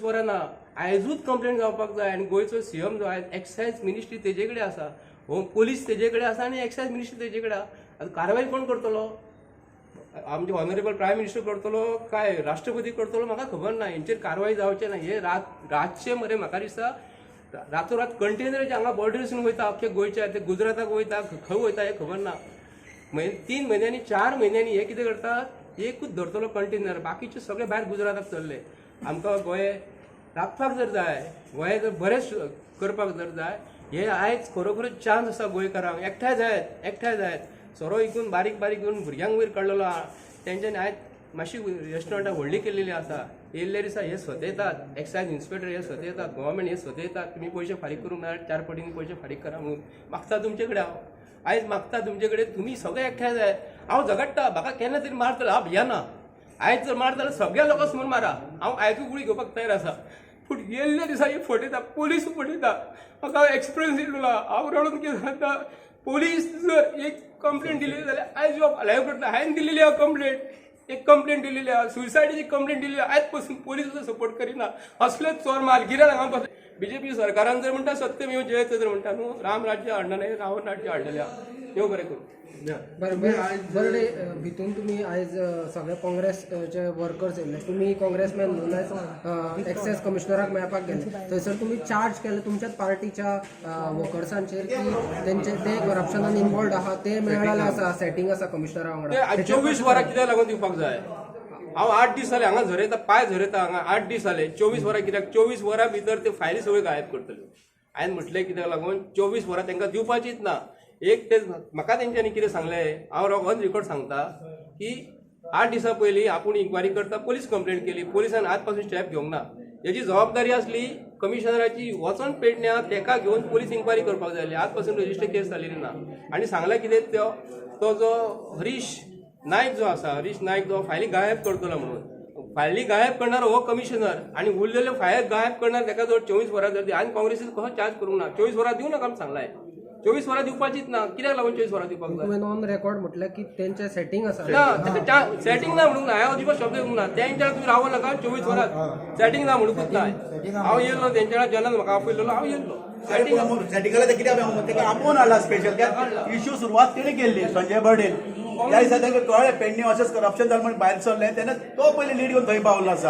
वरां ना, आयजूच कंप्लेन जावपाक जाय. आनी गोंयचो सीएम जो आयज एक्सायज मिनिस्ट्री तेजे कडेन आसा, होम पोलीस तेजे कडेन आसा आनी एक्सायज मिनिस्ट्री तेजे कडेन आसा. आतां कारवाय कोण करतलो? आमचे ऑनरेबल प्रायम मिनिस्टर करतलो काय राष्ट्रपती करतलो, म्हाका खबर ना. हेंचेर कारवाय जावचें ना. हे रात रातचे मरे, म्हाका दिसता रातोरात कंटेनराचे हांगा बॉर्डरीसून वयता, अख्खे गोंयच्या ते गुजराताक वयता, खंय वयता हें खबर ना. म्हयने, 3 म्हयन्यांनी, 4 म्हयन्यांनी हे कितें करता? एकूच धरतलो कंटेनर, बाकीचे सगळे भायर गुजराताक चल्ले. आमकां गोंय राखपाक जर जाय, गोंय जर बरें करपाक जर जाय, हे आयज खरोखरच चान्स आसा गोंयकारांक. एकठांय जायत, एकठांय जायत. सोरो विकून, बारीक बारीक घेवन भुरग्यांक वयर काडलेलो आहा तेंच्यांनी. आयज मातशी रेस्टॉरंटां व्हडलीं केलेलीं आसा. येयल्ले दिसा हे सतयतात, एक्सायज इन्स्पेक्टर हे सतयतात, गव्हर्मेंट हे सतयतात. तुमी पयशे फारीक करूंक ना, चार पटींनी पयशे फारीक करा म्हणून मागता तुमचे कडेन. हांव आयज मागता तुमचे कडेन, तुमी सगळे एकठांय जाय. हांव झगडटा, म्हाका केन्ना तरी मारतलो, हांव भियेना. आयज जर मारता जाल्यार सगळ्या लोकां समोर मारा, हांव आयजूय गुळी घेवपाक तयार आसा. पूण येयल्ल्या दिसा हे फटयता, पोलीस फटयता. म्हाका एक्सपिरियन्स येयलो. हांव रडून कितें सांगता, पोलीस जर एक कंप्लेंट दिली जाल्यार आयज लायव करता. हांवें दिलेली आहा कंप्लेंट, एक कंप्लेंट दिलेली आहा, सुसायडीची कंप्लेंट दिली. आयज पासून पोलीस सुद्दां सपोर्ट करिना. असले चोर मालगिरे हांगा बसले. बीजेपी सरकारान जर म्हणटा सत्यमेव जयते जर म्हणटा न्हू, राम राज्य हाडना, रावण राज्य हाडलेलें आहा. देव बरें करूं. बरें बरें, भितून तुमी आयज सगळे काँग्रेसचे वर्कर्स येयल्ले, तुमी काँग्रेसमॅन म्हणून आयज एक्सायज कमिशनराक मेळपाक गेले. थंयसर तुमी चार्ज केले तुमच्याच पार्टीच्या वर्कर्सांचेर की तेंचे ते करप्शनान इन्वॉल्ड आहा, ते मेळ्ळेले आसा, सेटींग आसा कमिशनरा ते वांगडा. 24 वरां कित्याक लागून दिवपाक जाय? हांव 8 दीस जाले हांगा झरयता, पांय झरयता हांगा. 8 दीस जाले. 24 वरां कित्याक? 24 वरां भितर ते फायली सगळ्यो गायब करतल्यो. हांवें म्हटलें, कित्याक लागून 24 वरां तांकां दिवपाचीच ना? एक ते म्हाका तेंच्यांनी कितें सांगलें, हांव ऑन रिकॉर्ड सांगता की 8 दिसां पयलीं आपूण इन्क्वायरी करता, पोलीस कंप्लेंट केली, पोलिसान आज पासून स्टेप घेवंक ना. हेजी जबाबदारी आसली कमिशनराची, वचोन पेडण्या तेका घेवन पोलीस इन्क्वायरी करपाक जाय आसली. आज पासून रजिस्टर केस जालेली ना. आनी सांगलें कितें, तो तो जो हरीश नायक जो आसा, हरीश नायक जो फायली गायब करतलो म्हणून, फायली गायब करणार हो कमिशनर आणि उरलेल्यो फायल गायब करणार ताका जर 24 वरां जर, आनी काँग्रेसीन कसो चार्ज करूंक ना. 24 वरां दिवं नाका म्हूण सांगलाय. 24 वरां दिवपाचीच ना. कित्याक लागून 24 वरां दिवपाक जाय? तुवें ऑन रेकॉर्ड म्हटलें की तेंचें सेटींग आसा. ना, ताका सेटींग ना म्हणूंक ना. हांवें अजिबात शब्द दिवंक ना. तेंच्या तुमी रावो नाका. 24 वरां सेटींग ना म्हणूंकच ना. हांव येयल्लो तेंच्या, जेन्ना म्हाका आपयल्लो हांव येयल्लो. सेटींग सेटिंगाला ते कित्याक, ताका आपोवन हाडला स्पेशल. त्या इश्यू सुरवात तेणी केल्ली, संजय बर्डेन. त्या दिसा तांकां कळ्ळें पेडणे अशेंच करप्शन जालें म्हण भायर सरलें, तेन्ना तो पयलीं लीड घेवन थंय पावलो आसा.